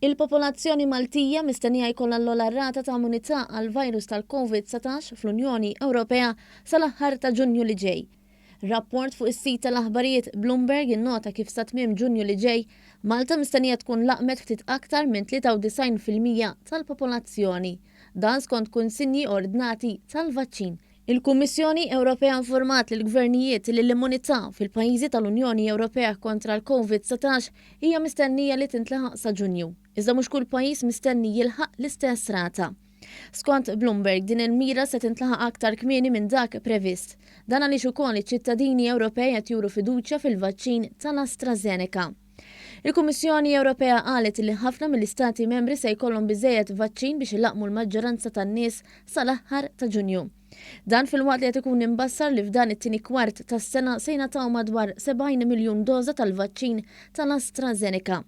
Il-popolazzjoni Maltija mistennija jkollha l-ogħla rata ta' immunità għall-virus tal-Covid-19 fl-Unjoni Ewropea sal-aħħar ta' Ġunju li ġej. Rapport fuq is-sit tal-aħbarijiet Bloomberg innota kif sa tmiem Ġunju li ġej, Malta mistennija tkun laqmet ftit aktar minn 93% tal-popolazzjoni. Dan skont kunsinji ordnati tal-vaċċin. Il-Kummissjoni Ewropea informat lill-gvernijiet li l-immunità fil-pajjiżi tal-Unjoni Ewropea kontra l-Covid-19 hija mistennija li tintlaħaq sa Ġunju, iżda mhux kull pajjiż mistenni jilħaq l-istess rata. Skont Bloomberg, din il-mira se tintlaħaq aktar kmieni minn dak previst. Dan għaliex ukoll iċ-ċittadini Ewropej qed juru fiduċja fil-vaċċin tal-AstraZeneca. Il-Kummissjoni Ewropea qalet li ħafna mill-istati membri se jkollhom biżżejjed vaċċin biex ilaqqmu l-maġġoranza tan-nies sal-aħħar ta' Ġunju. Dan filwaqt li qed ikun imbassar li f'dan it-tieni kwart tas-sena se jingħataw madwar 70 miljun doża tal-vaċċin tal-AstraZeneca.